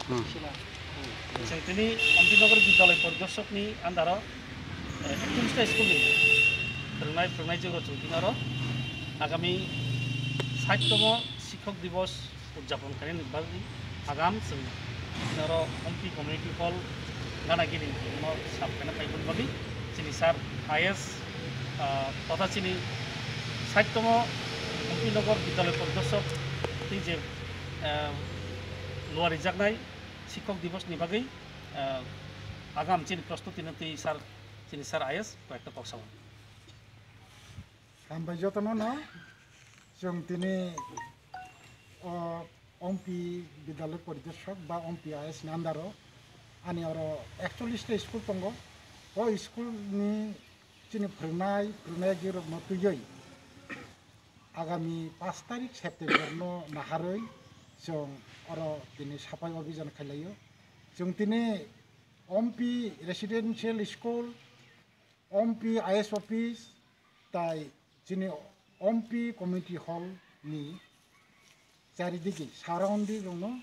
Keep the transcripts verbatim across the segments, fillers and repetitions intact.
Hmm. Chwng tini Ompi Nagar Bidyalay Poridorsokni under o, eh, ekchollish ta school ni phwrwngnai, phwrwngnai jwk rok chwng tini oro agami sait tomo Shikhok Divos udjapon khainani bagwi agam chwng tini oro Ompi Community Hall gana gini no sap khaina phaiphuru bagwi chini sir I A S, ah, totha chini sait tomo Ompi Nagar Bidyalay Poridorsok tei je, ah, luari jaknai Shikhok Divos ni bagwi, ah, agam chini prostuti no twi sir, chini sir I A S koyekta kok sao. Hambai jotono no, chwng tini o Ompi Bidyalay Poridorsok ba Ompi I A S ni under o ani oro ekchollish ta school tongo. O school ni chini phwrwngnai, phwrwngnai rok no twiwi agami pash tarik September no naharwi chwng oro tini sapai obijan khailaio. Chwng tini Ompi Residential School, Ompi I A S office, tai chini Ompi Community Hall ni charidigi surrounding rokno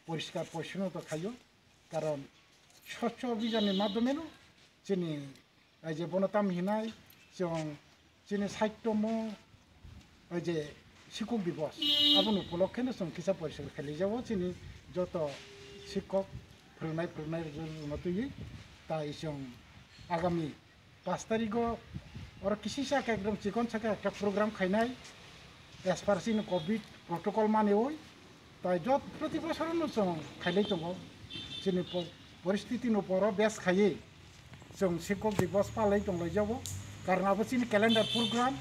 poriskar porishonno khaio, karon Swachh Abhijan ni madhyome no chini ai je bono tam hinai chwng chini sait tomo ai je Shikhok Divos, aboni upolokhe no chwng kisa poriskar khailai jago chini joto shikhok phwrwngnai phwrwngnai rokno twiwi, tai chwng agami pash tarigo oro kisisa khe ekdom chikon sakhe ekta program khainai, as per chini covid protocol maniwi, tai jot proti bosorono chwng khailai tongo. Chini po-, poristiti no poro base khaiwi chwng Shikhok Divos palai tonglai jago, karon abo chini calendar program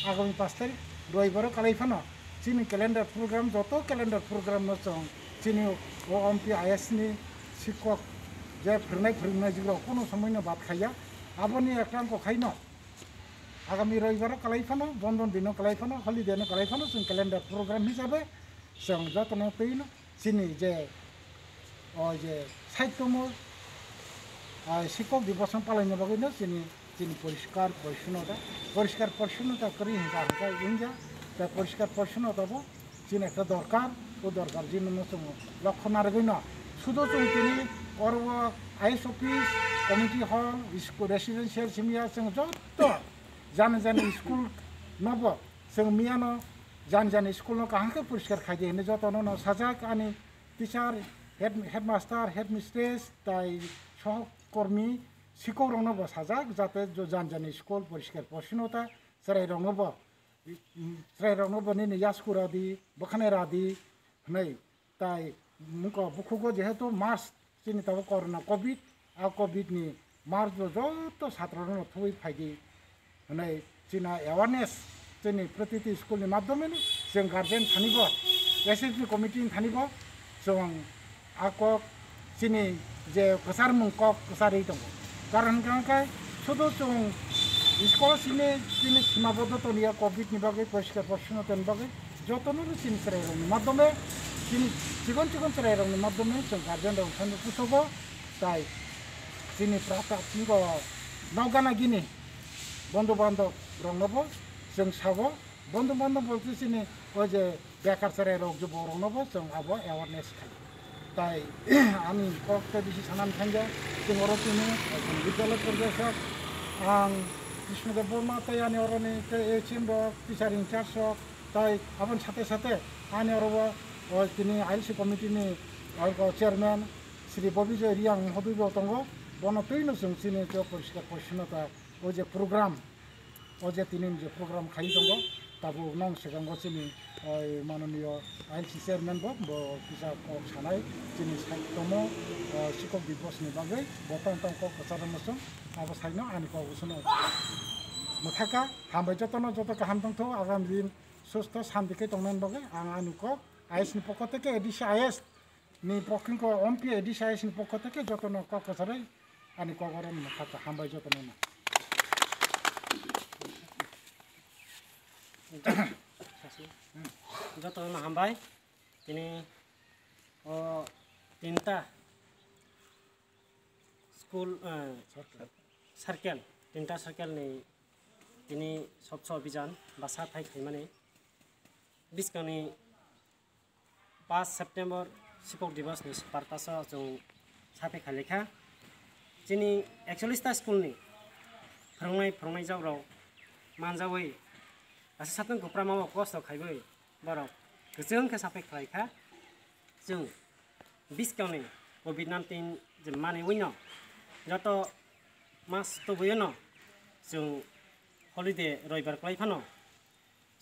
agami pash tarik roibaro kalai phano chini calendar program, joto calendar program no chwng chini o Ompi I A S ni shikhok je phwrwngnai phwrwngnai jigrok kuno somoi no bad khaiya. Aboni ekta wngkha khaino agami roibaro kalai phano, bondon dino kalai phano, holiday no kalai phano chwng calendar program hisabe chwng jotono twino chini je o je sait tomo, ah, Shikhok Divos no palaina bagwi no chini, chini poriskar porishonno ta, poriskar porishonno ta kwrwi hinka hinka wngya, ta poriskar porishonno ta bo chini ekta dorkar, o dorkar jino no chwng lokho narwgwi no. Sudo chwng tini oro o I A S office, community hall, school, residential simiya chwng joto jani jani school no bo chwng miyano jani jani school no kaham khe poriskar khaidi hinwi jotono no sajak ani teacher, head, headmaster, headmistress tai sohokormi sikhok rokno bo sajak jate jo jani jani school poriskar porishonno ta chwrai rokno bo, chwrai rokno bo nini yasku radi, bwkhanai radi hwnwi. Tai mungko bukhugo jehetu March chini tabuk corona covid, a covid ni March o joto satro rokno thubui phaidi hwnwi chini awareness chini pratiti school ni madhyome no chwng guardian thani bo, S S B committee ni thani bo chwng a kok chini je kwcharmung kok kwcharwi tongo. Karon hwnkha hwnkhe sudo chwng school simi chini simabodho toniya covid ni bagwi poriskar porishonno toni bagwi jotono no chini chwrairokni madhyome, chini chikon chikon chwrairokni madhyome chwng guardian rok thangwi kuchugo, tai chini prata thingo nokgana gini bondhu bandhab roknobo chwng sabo, bondhu bandhab bolte chini o je bekar chwrairok je boroknobo chwng abo awareness khaio. Tai ani kok tei bisi sanani thangya, chwng oro chini Vidyalaya Poridorsok, ang Krishna Debbarma tei ani oroni tei H M rok, teacher in charge rok, tai aboni sate sate ani oro o, o tini I L C committee ni oro chairman Shri Bobijoy Reang mohodoy bo tongo, bono twino chwng chini je poriskar porishonnota o je program, o je tini je program khai tongo, tabuk nong sekango chini, oi, manoniyo I L C chairman bo, bo kisa kok sanai, chini sait tomo, o, Sikok Divos ni bagwi, bo tang tang kok kwcharo muchung, abo saino ani kok usuno mwthaka, hambai jotono joto kaham tongtho, agami din susto shanti khe tongnani bagwi ang ani kok I S ni pokho theke A D C I S ni pokho, Ompi A D C I S ni pokho theke jotono kok kwcharwi ani kok oro mwthaka, hambai jotono no. Jotono hambai. Tini o tinta school, eh, circle, tinta circle ni tini Swachh Abhijan bwsa thai khaimani bwskangni paanch September Sikok Divas ni purpose o chwng sape khalikha. Chini ekchollis ta school ni phwrwngnai phwrwngnai jok rok manjawi asa satwng kwpra mao kosto khaiwi borok kwchwng khe sape khlaikha. Chwng biskang ni covid nineteen je manwi no joto mas tubui no chwng holiday roibar kwlai phano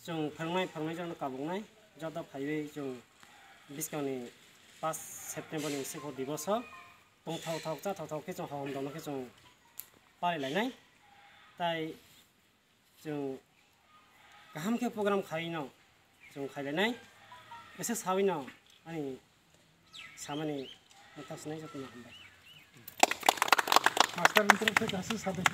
chwng phwrwngnai phwrwngnai jok no kabuknai joto phaiwi chwng biskang ni pas September ni sikok divas o tongthok thok chathok thok khe chwng hohom dongno khe chwng pari lainai. Tai chwng kaham khe program khaino chwng khailainai. Kisa sawino ani samani mwthak sinai jotono hambai. Master ni torof se kisa sabai.